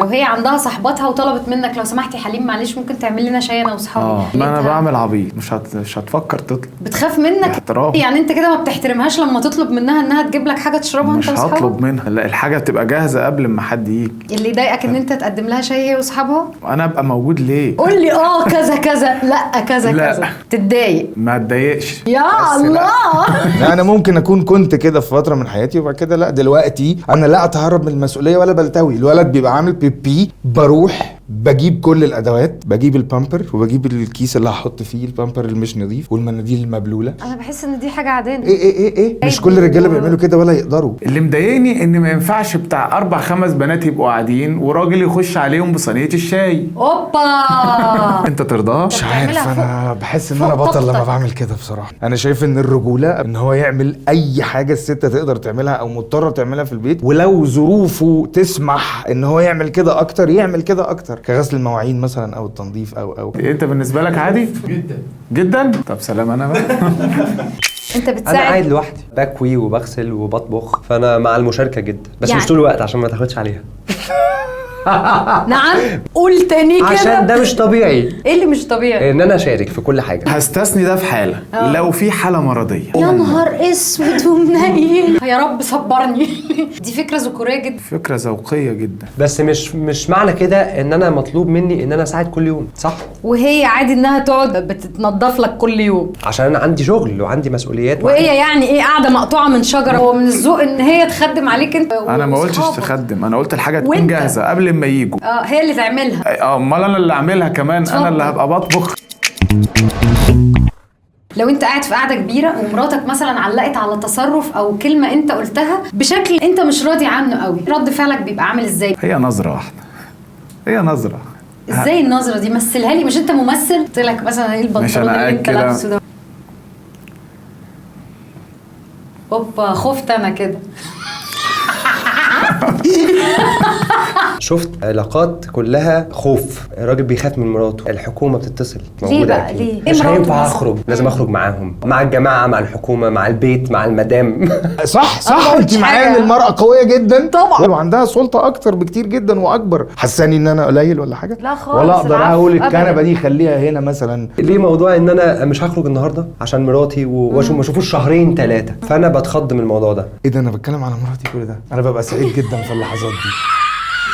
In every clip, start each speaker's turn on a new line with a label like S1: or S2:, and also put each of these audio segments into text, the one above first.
S1: لو هي عندها صاحباتها وطلبت منك لو سمحتي حليم معلش ممكن تعمل لنا شاي انا واصحابي،
S2: ما انا بعمل عبيط، مش هتفكر تطلب.
S1: بتخاف منك
S2: احترام.
S1: يعني انت كده ما بتحترمهاش لما تطلب منها انها تجيب لك حاجة تشربها انت
S2: مش
S1: واصحابك؟
S2: هطلب منها، لا الحاجة بتبقى جاهزة قبل ما حد يجي.
S1: اللي يضايقك ان انت تقدم لها شاي هي واصحابها؟
S2: انا ابقى موجود ليه؟
S1: قول لي كذا كذا، لا كذا
S2: لا.
S1: كذا، تتضايق.
S2: ما اتضايقش
S1: يا الله.
S3: لا انا ممكن اكون كنت كده في فترة من حياتي وبعد كده لا، دلوقتي انا لا اتهرب من المسؤولية ولا بلتوي. الولد بيبقى عامل بيبي، بروح بجيب كل الادوات، بجيب البامبر وبجيب الكيس اللي هحط فيه البامبر اللي مش نظيف والمناديل المبلوله.
S1: انا بحس ان دي حاجة عادية.
S3: ايه ايه ايه ايه، مش كل الرجالة بيعملوا كده ولا يقدروا.
S2: اللي مضايقني ان ما ينفعش بتاع 4 5 بنات يبقوا قاعدين وراجل يخش عليهم بصينيه الشاي.
S1: اوبا.
S2: انت ترضاها؟
S3: مش عارف، انا بحس ان انا بطل لما بعمل كده بصراحة. انا شايف ان الرجولة ان هو يعمل اي حاجة الست تقدر تعملها او مضطرة تعملها في البيت، ولو ظروفه تسمح ان هو يعمل كده اكتر يعمل كده اكتر، كغسل المواعين مثلا او التنظيف او
S2: انت بالنسبة لك عادي؟ جدا جدا. طب سلام. انا بقى
S1: انت بتساعد؟
S4: انا قاعد لوحدي، بكوي وبغسل وبطبخ، فانا مع المشاركة جدا، بس يعني مش طول الوقت عشان ما تاخدش عليها.
S1: نعم قول تاني كده
S4: عشان ده مش طبيعي.
S1: ايه اللي مش طبيعي؟
S4: ان انا اشارك في كل حاجة.
S2: هستثني ده في حاله، لو في حاله مرضية.
S1: يا نهار اسود ومنيل، يا رب صبرني. دي فكرة ذكوريه جدا،
S2: فكرة ذوقيه جدا،
S4: بس مش معنى كده ان انا مطلوب مني ان انا اساعد كل يوم، صح؟
S1: وهي عادي انها تقعد بتتنضف لك كل يوم
S4: عشان انا عندي شغل وعندي مسؤوليات.
S1: وهي يعني ايه قاعدة مقطوعة من شجرة؟ هو من الذوق ان هي تخدم عليك انت.
S2: انا ما قلتش تخدم، انا قلت الحاجة تكون جاهزة قبل ما يجوا.
S1: هي اللي تعملها.
S2: امال انا اللي اعملها كمان؟ انا اللي هبقى بطبخ.
S1: لو انت قاعد في قاعدة كبيرة ومراتك مثلا علقت على تصرف او كلمة انت قلتها بشكل انت مش راضي عنه قوي، رد فعلك بيبقى عامل ازاي؟
S2: هي نظره واحدة، هي نظره.
S1: ازاي النظرة دي؟ مثلها لي، مش انت ممثل؟ قلت لك مثلا ايه البنطلون اللي انت لابسه ده؟ اوبا خفت انا كده.
S4: شفت علاقات كلها خوف، الراجل بيخاف من مراته، الحكومة بتتصل.
S1: ليه بقى؟ ليه؟
S4: مش هينفع اخرج، لازم اخرج معاهم، مع الجماعة، مع الحكومة، مع البيت، مع المدام.
S3: صح صح، انت معايا ان المراة قوية جدا
S1: طبعا
S3: وعندها سلطة اكتر بكتير جدا واكبر. حساني ان انا قليل ولا حاجة؟
S1: لا خالص،
S3: ولا اقدر اقول الكنبة دي خليها هنا مثلا.
S4: ليه موضوع ان انا مش هخرج النهارده عشان مراتي وما اشوفوش شهرين 3، فانا بتخض من الموضوع ده.
S3: ايه ده، انا بتكلم على مراتي كل ده؟ انا ببقى سعيد جدا في اللحظات دي.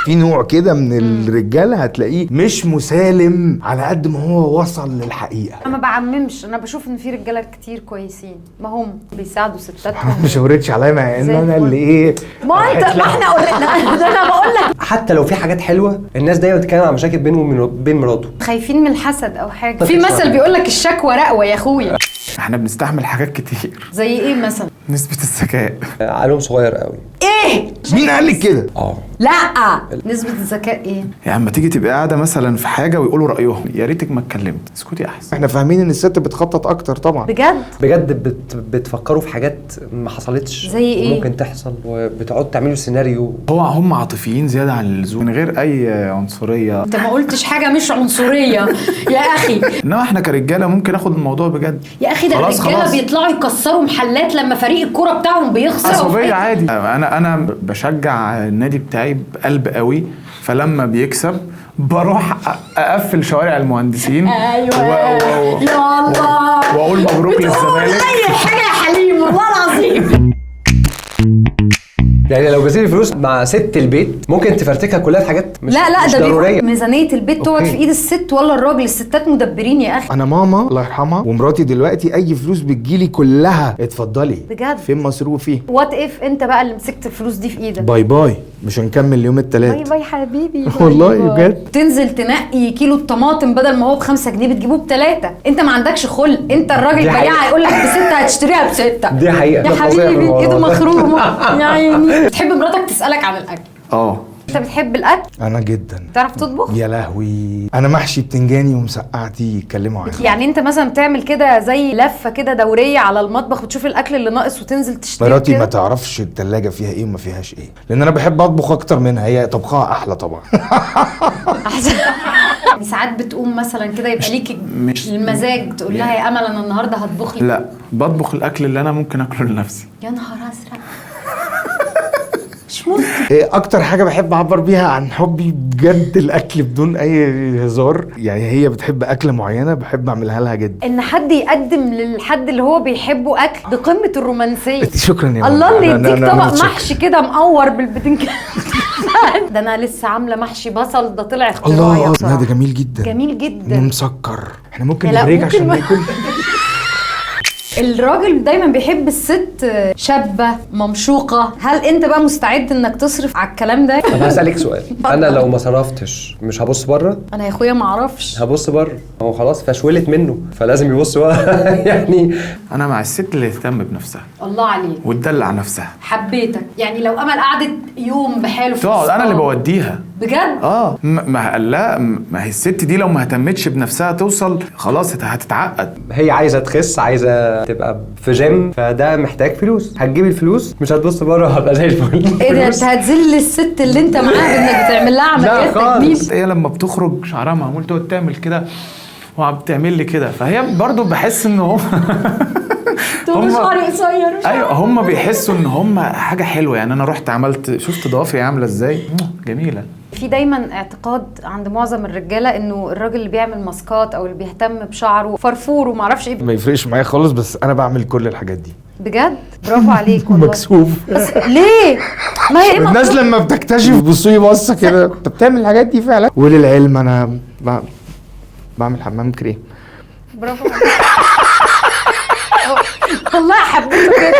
S3: في نوع كده من الرجالة هتلاقيه مش مسالم على قد ما هو وصل للحقيقة.
S1: انا ما بعممش، انا بشوف ان في رجاله كتير كويسين، ما هم بيساعدوا ستاتهم.
S3: ما شاورتش عليا مع ان انا اللي ايه،
S1: ما انت ما احنا قلنا ده. انا بقول لك
S4: حتى لو في حاجات حلوة الناس دايما بتتكلم عن مشاكل بينه وبين مراته،
S1: خايفين من الحسد او حاجة. في مثل بيقول لك الشكوى رقوه يا اخويا.
S2: احنا بنستحمل حاجات كتير.
S1: زي ايه مثلا؟
S2: نسبة الذكاء.
S4: عقلهم صغير قوي.
S1: ايه؟
S3: مين قال لك كده؟
S1: لا نسبة الذكاء ايه؟
S2: يعني اما تيجي تبقى قاعدة مثلا في حاجة ويقولوا رأيهم، يا ريتك ما اتكلمت، اسكتي احسن.
S3: احنا فاهمين ان الست بتخطط اكتر طبعا.
S1: بجد؟
S4: بجد بتفكروا في حاجات ما حصلتش.
S1: زي ايه؟
S4: ممكن تحصل، وبتقعدوا تعملوا سيناريو.
S2: هو هم عاطفيين زيادة عن اللزوم من غير أي عنصرية.
S1: انت ما قلتش حاجة مش عنصرية يا أخي.
S2: انما احنا كرجالة ممكن ناخد الموضوع بجد.
S1: يا أخي ده الرجالة بيطلعوا يكسروا محلات لما فريق الكورة بتاعهم بيخسر.
S2: عصبية عادي. أنا بشجع النادي بتاعي بقلب قوي، فلما بيكسب بروح اقفل شوارع المهندسين.
S1: ايوه يا الله،
S2: واقول مبروك للزمالك.
S1: اي حاجة يا حليم والله العظيم.
S4: يعني لو جازيلي فلوس مع ست البيت ممكن تفرتكها كلها في حاجات مش
S1: لا لا
S4: مش
S1: ده
S4: ضرورية.
S1: ميزانية البيت تقعد في ايد الست ولا الراجل؟ الستات مدبرين يا اخي.
S3: انا ماما الله يرحمها ومراتي دلوقتي اي فلوس بتجيلي كلها اتفضلي.
S1: بجد؟
S3: فين مصروفي؟
S1: what if انت بقى اللي مسكت الفلوس دي في ايدك؟
S3: bye bye، مش هنكمل يوم الثلاث.
S1: bye bye حبيبي.
S3: والله بجد.
S1: تنزل تنقي كيلو الطماطم بدل ما هو ب5 جنيه بتجيبوه ب3، انت ما عندكش خلق، انت الراجل بياع هيقول لك ب6 هتشتريها ب6.
S4: دي حقيقة
S1: يا حبيبي، ايده مخرومه يا عيني. بتحب مراتك تسألك عن الأكل؟ انت بتحب الأكل؟
S3: أنا جدا.
S1: بتعرف تطبخ؟
S3: يا لهوي، أنا محشي بتنجاني ومسقعتي يتكلموا عنها.
S1: يعني أنت مثلا بتعمل كده زي لفة كده دورية على المطبخ وتشوف الأكل اللي ناقص وتنزل تشتري؟
S3: مراتي ما تعرفش التلاجة فيها إيه وما فيهاش إيه، لأن أنا بحب أطبخ أكتر منها، هي طبخها أحلى طبعا.
S1: أحسن. ساعات بتقوم مثلا كده يبقى ليك المزاج تقول لها يا أمل أنا النهارده هطبخ لك؟
S2: لا، بطبخ الأكل اللي أنا ممكن أكله لنفسي.
S1: يا نهار أزرق. مش محمود.
S3: اكتر حاجة بحب اعبر بيها عن حبي بجد الاكل بدون اي هزار، يعني هي بتحب اكله معينة بحب اعملها لها جدا.
S1: ان حد يقدم للحد اللي هو بيحبه اكل دي قمة الرومانسية.
S3: شكرا يا
S1: الله اللي يديك طبق محشي كده مقور بالبتنجان. ده انا لسه عامله محشي بصل، ده طلع اختراع.
S3: الله، لا ده جميل جدا،
S1: جميل جدا
S3: ومسكر. احنا ممكن ن break عشان ناكل.
S1: الراجل دايما بيحب الست شابه ممشوقه، هل انت بقى مستعد انك تصرف على الكلام ده؟
S4: طب هسألك سؤال، انا لو ما صرفتش مش هبص بره؟
S1: انا يا اخويا ما اعرفش.
S4: هبص بره، هو خلاص فشولت منه فلازم يبص بره. يعني
S2: انا مع الست اللي تهتم بنفسها.
S1: الله عليك،
S2: وتدلع نفسها.
S1: حبيتك. يعني لو امل قعدت يوم بحاله في
S2: تقعد، انا اللي بوديها
S1: بجد.
S2: ما لا، ما هي الست دي لو ما اهتمتش بنفسها توصل خلاص هتتعقد.
S4: هي عايزه تخس، عايزه تبقى في جيم، فده محتاج فلوس. هتجيب الفلوس مش هتبص بره، هبقى زي الفل.
S1: ايه ده، انت هتذل الست اللي انت معاها بانك بتعمل لها عمليات تجميل؟
S2: هي لما بتخرج شعرها معمول تقعد تعمل كده وبتعمل لي كده، فهي برضو بحس ان هم
S1: شعري قصير.
S2: ايوه، هم بيحسوا ان هم حاجة حلوة. يعني انا رحت عملت، شفت ضوافري عامله ازاي، جميلة.
S1: في دايما اعتقاد عند معظم الرجالة انه الراجل اللي بيعمل ماسكات او اللي بيهتم بشعره فرفور وما اعرفش ايه.
S3: ما يفرقش معايا خالص، بس انا بعمل كل الحاجات دي
S1: بجد. برافو عليك والله.
S3: مكسوف.
S1: بس ليه؟ ما هي ايه
S3: الناس لما بتكتشف بصوا لي بصة كده، انت بتعمل الحاجات دي فعلا؟ وللعلم انا بعمل حمام كريم.
S1: برافو عليك والله، حبيته كده.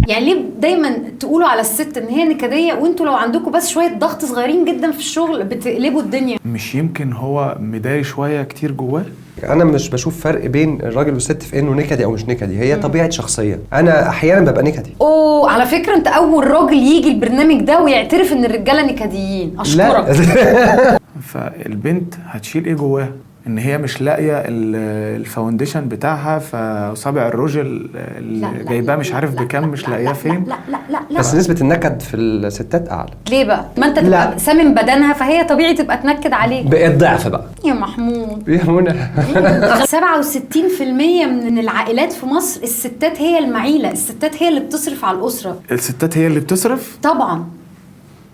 S1: يعني ليه دايما تقولوا على الست ان هي نكديه، وانتوا لو عندكم بس شوية ضغط صغيرين جدا في الشغل بتقلبوا الدنيا؟
S2: مش يمكن هو مداري شوية كتير جواه؟
S4: انا مش بشوف فرق بين الراجل والست في انه نكدي او مش نكدي، هي طبيعة شخصية. انا احيانا ببقى نكدي.
S1: اوه، على فكرة انت اول راجل يجي البرنامج ده ويعترف ان الرجالة نكديين. اشكرك.
S4: لا.
S2: فالبنت هتشيل ايه جواها؟ ان هي مش لاقيه ال foundation بتاعها، فصابع الروج اللي جايباه مش عارف بكام مش لاقياه فين.
S1: لا لا لا لا.
S4: بس نسبه النكد في الستات اعلى.
S1: ليه بقى؟ ما انت تبقى سامم بدنها، فهي طبيعي تبقى تنكد عليك.
S4: بقيت ضعف بقى
S1: يا محمود.
S4: يا منى.
S1: 67% من العائلات في مصر الستات هي المعيله، الستات هي اللي بتصرف على الاسرة.
S2: الستات هي اللي بتصرف؟
S1: طبعا.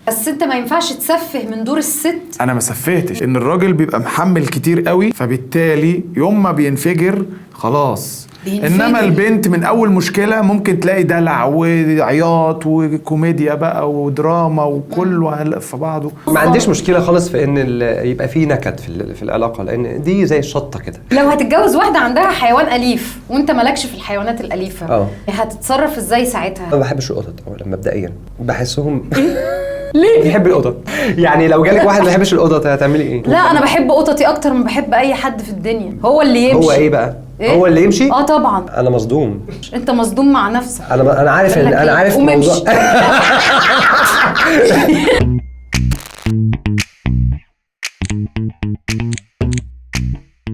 S1: بس انت ما ينفعش تسفه من دور الست.
S2: انا ما سفهتش، ان الراجل بيبقى محمل كتير قوي، فبالتالي يوم ما بينفجر خلاص بينفجر. انما البنت من اول مشكلة ممكن تلاقي دلع وعياط وكوميديا بقى ودراما وكله في بعضه.
S4: ما عنديش مشكلة خالص في ان يبقى في نكد في العلاقة، لان دي زي الشطه كده.
S1: لو هتتجوز واحدة عندها حيوان اليف وانت مالكش في الحيوانات الاليفة، هتتصرف ازاي ساعتها؟
S4: ما بحبش القطط اولا مبدئيا، بحسهم
S1: ليه؟
S4: بيحب القطط. يعني لو جالك واحد ما بيحبش القطط هتعملي ايه؟
S1: لا انا بحب قططي اكتر ما بحب اي حد في الدنيا. هو اللي يمشي.
S4: هو ايه بقى؟
S1: إيه؟
S4: هو اللي يمشي؟
S1: اه طبعا.
S4: انا مصدوم.
S1: انت مصدوم مع نفسك.
S4: انا عارف ان انا عارف موضوع.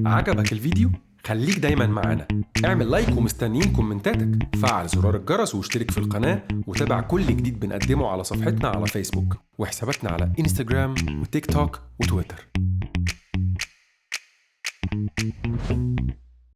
S5: عجبك الفيديو؟ خليك دايما معانا، اعمل like ومستنيين كومنتاتك، فعل زرار الجرس واشترك في القناة وتابع كل جديد بنقدمه على صفحتنا على فيسبوك وحساباتنا على انستجرام وتيك توك وتويتر.